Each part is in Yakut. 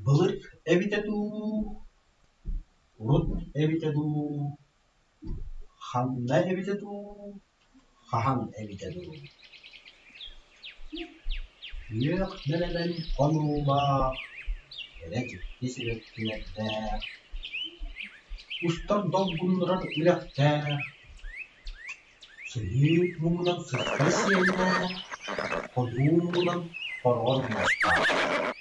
Былыр эбитэ дуу, урут эбитэ дуу, ханна эбитэ дуу, хаһан эбитэ дуу Күөх нэлэмэн хонуулаах, кэрэ дьикти сибэккилэрдээх, устар долгуннурар үрэхтээх, Сыһыы муҥунан сыспай сиэллээх, хонуу муҥунан хороҕор муостаах,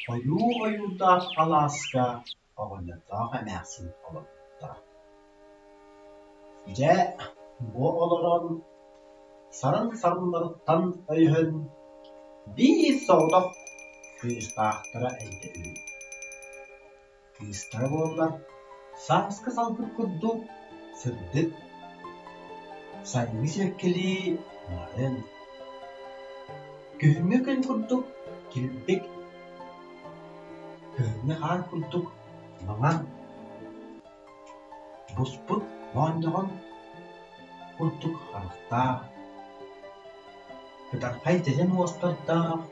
хойуу ойуурдаах алааска оҕонньордоох эмээхсин олорбуттара. Дьэ, бу олорон, сарын-сарыннарыттан өйөһөн, биир соҕотох кыыстаахтара эбитэ үһү. Кыыстара буоллар, сааскы салгын курдук сырдык, сайыҥҥы сибэккилии нарын, күһүҥҥү күн курдук килбик, кыһыҥҥы хаар курдук маҥан, буспут моонньоҕон курдук харахтаах, кытархай дьэдьэн уостардаах,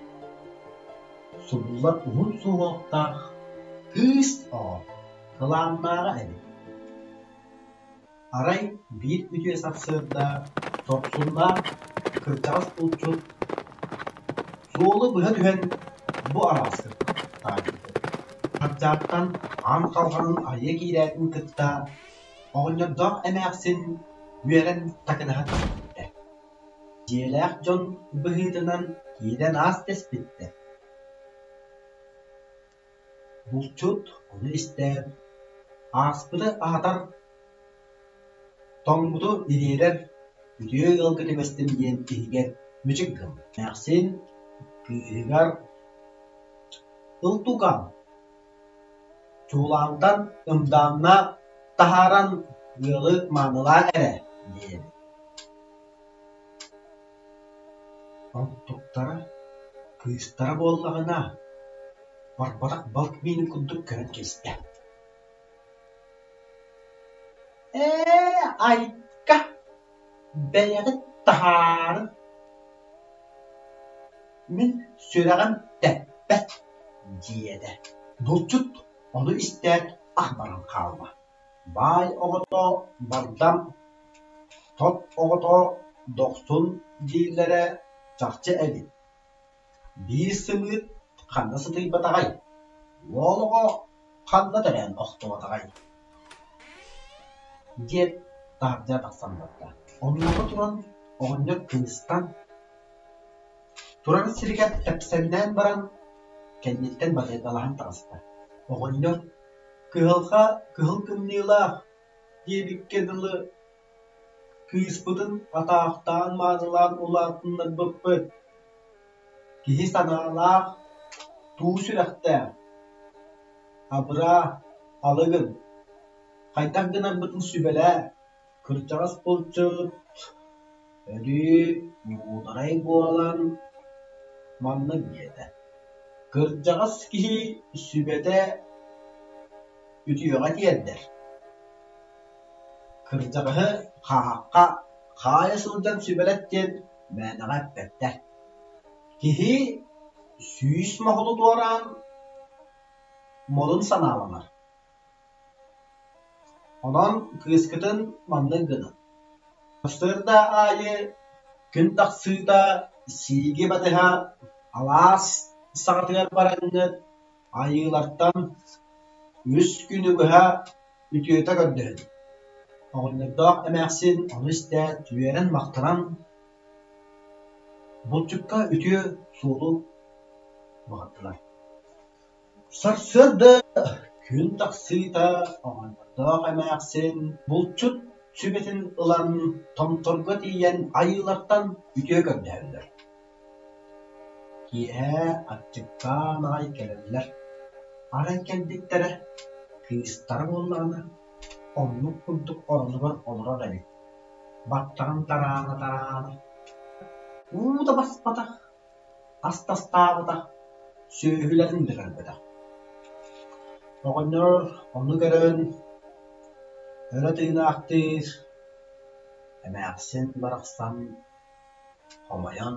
субуллар уһун суһуохтаах кыыс оҕо кылааннааҕа эбит. Арай биир үтүө сарсыарда сорсуннаах кырдьаҕас булчут суолу быһа түһэн бу алааска таайбыт. Хардьааттан аан халҕанын арыйа киирээтин кытта оҕонньордоох эмээхсин үөрэн такынаһа түспүттэр. Дьиэлээх дьон быһыытынан киирэн аас дэспиттэр. Булчут ону истээт, ааспыты аһатар, тоҥмуту ириэрэр үтүө ыалга түбэстим диэн иһигэр мүчүк гыммыт. Эмээхсин кыыһыгар «Ыл тукаам, чуулаантан ымдаанна таһааран ыалы маанылаа эрэ» диэбит. Онтуктара, кыыстара буоллаҕына, барбатах балык миинин курдук көрөн кэбистэ «Ээ, айка, бэйэҕит таһаарыҥ, мин сүрэҕим тэппэт» диэтэ. Булчут ону истээт ах баран хаалла. Баай оҕото бардам, тот оҕото дохсун дииллэрэ чахчы эбит. Биир сымыыт ханна сытыйбатаҕай, уол оҕо ханна төрөөн охтубатаҕай диэт таһырдьа тахсан барда. Онуоха туран оҕонньор кыыстан турар сиригэр тэпсэҥнээн баран кэнниттэн батыйдалаһан таҕыста. Оҕонньор Кыһалҕа кыһыл кымньыылаах диэбиккэ дылы, кыыспытын атаахтаан-маанылаан улаатыннарбыппыт, киһи санаалаах, туу сүрэхтээх, абыраа, алы гын, хайдах гынарбытын сүбэлээ Кырдьаҕас булчут өрүү муударай буолан маннык диэтэ: «Кырдьаҕас киһи сүбэтэ үтүөҕэ тиэрдэр, кырдьаҕаһы хааһахха хаайа сылдьан сүбэлэт диэн мээнэҕэ эппэттэр. Киһи 100 моһолу туораан модун санааланар Онон кыыскытын маннык гыныҥ: сарсыарда аайы күн тахсыыта сииги батыһа алаас саҕатыгар бараҥҥыт айыылартан үс күнү быһа үтүөтэ көрдөһүҥ. Оҕонньордоох эмээхсин ону истээт үөрэн-махтанан булчукка үтүө суолу баҕардылар. Сарсыарда күн тахсыыта оҕонньордоох эмээхсин булчут сүбэтин ылан Томторго тиийэн айыылартан үтүө көрдөһөллөр. Киэһэ аччыктаан аҕай кэлэллэр, арай кэлбиттэрэ, кыыстара буоллаҕына, оннук курдук оронугар олорор эбит, баттаҕын тараана-тараана, уу да баспатах ас тастаабатах, сүөһүлэрин да көрбөтөх. Оҕонньор ону көрөн өрө тыынаахтыыр, эмээхсин барахсан хомойон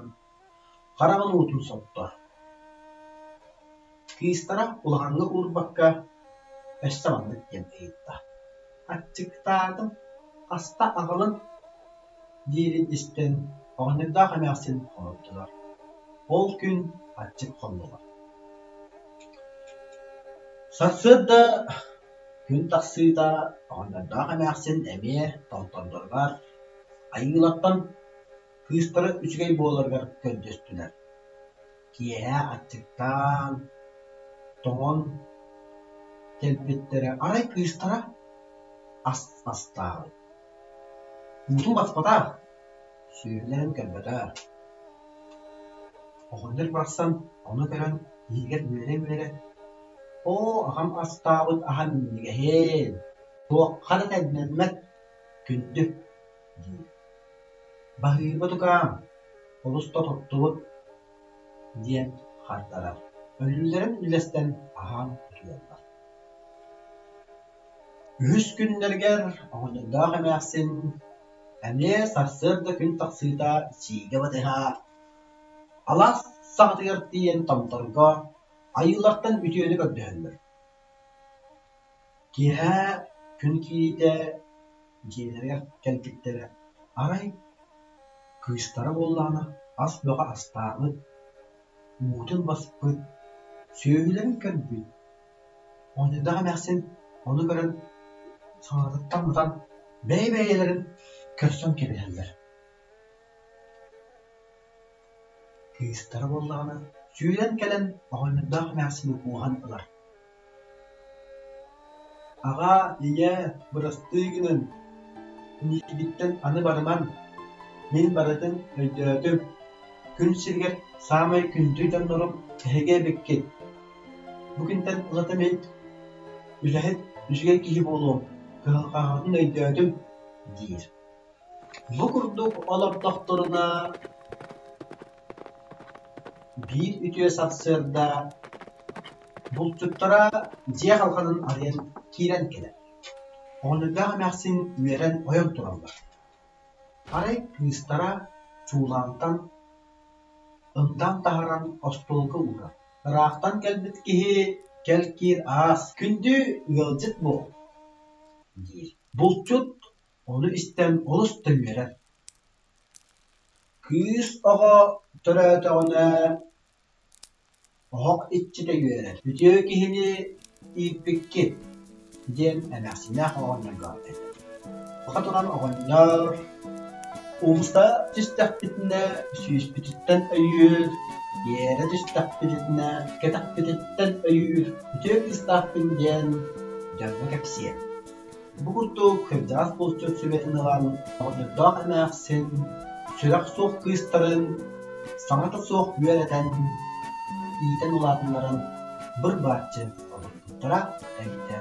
хараҕын уутун соттор. Кыыстара улахаҥҥа уурбакка өссө маннык диэн ыйытта: «Аччыктаатым, хаста аҕалын?» диирин истэн оҕонньордоох эмээхсин хомойдулар. Ол күн аччык хоннулар. Сарсыарда күн тахсыыта оҕонньордоох эмээхсин эмиэ томтордоругар айыылартан кыыстара үчүгэй буоларыгар көрдөстүлэр. Киэһэ аччыктаан, тоҥон кэлбиттэрэ арай кыыстара ас астаабыт. Уутун баспатах, сүөһүлэрин көрбөтөх. Оҕонньор барахсан ону көрөн иһигэр үөрэ-үөрэ: «Оо, аҕам астаабыт аһа минньигэһин, туохха да тэҥнэммэт күндү» диир. «Баһыыба тукаам, олус да тоттубут» диэн хардарар. Өлүүлэрин үллэстэн аһаан утуйаллар. Үһүс күннэригэр оҕонньордоох эмээхсин эмиэ сарсыарда күн тахсыыта сиигэ батыһа, алаас саҕатыгар тиийэн томторго айыылартан үтүөнү көрдөһөллөр. Киэһэ күн киириитэ дьиэлэригэр кэлбиттэрэ, арай кыыстара буоллаҕына ас бөҕө астаабыт, уутун баспыт, сүөһүлэрин көрбүт Оҕонньордоох эмээхсин ону көрөн санаатыттан мутан бэйэ-бэйэлэрин көрсөн кэбиһэллэр. Кыыстара буоллаҕына сүүрэн кэлэн оҕонньордоох эмээхсини кууһан ылар. «Аҕаа, ийээ, бырастыы гыныҥ, миигиттэн аны барымаҥ, мин барытын өйдөөтүм, күн сиригэр саамай күндү дьоннорум эһиги эбиккит Бу күнтэн ылата мин үлэһит, үчүгэй киһи буолуом, кыһалҕаҕытын өйдөөтүм» диир. Бу курдук олордохторуна биир үтүө сарсыарда булчуттара дьиэ халҕанын арыйан киирэн кэлэр. Оҕонньордоох эмээхсин үөрэн ойон тураллар. Арай кыыстара чуулаантан ымдаан таһааран остуолга уурар. Ыраахтан кэлбит киһи кэл киир аас, күндү ыалдьыт буол диир. Булчут ону истэн олус да үөрэр. Кыыс оҕо төрөөтөҕүнэ Оһох иччитэ үөрэр, үтүө киһини ииппиккит диэн эмээхсиннээх оҕонньорго этэр. Саха туран оҕонньор умса түстэхпитинэ сүүспүтүттэн өйүүр, тиэрэ түстэхпитинэ кэтэхпититтэн өйүүр үтүө кыыстаахпын диэн дьоҥҥо кэпсиэ. Бу курдук кырдьаҕас булчут сүбэтин ылан, оҕонньордоох эмээхсин сүрэх суох кыыстарын саҥата суох үөрэтэн, иитэн улаатыннаран быр-бааччы олорбуттара эбитэ.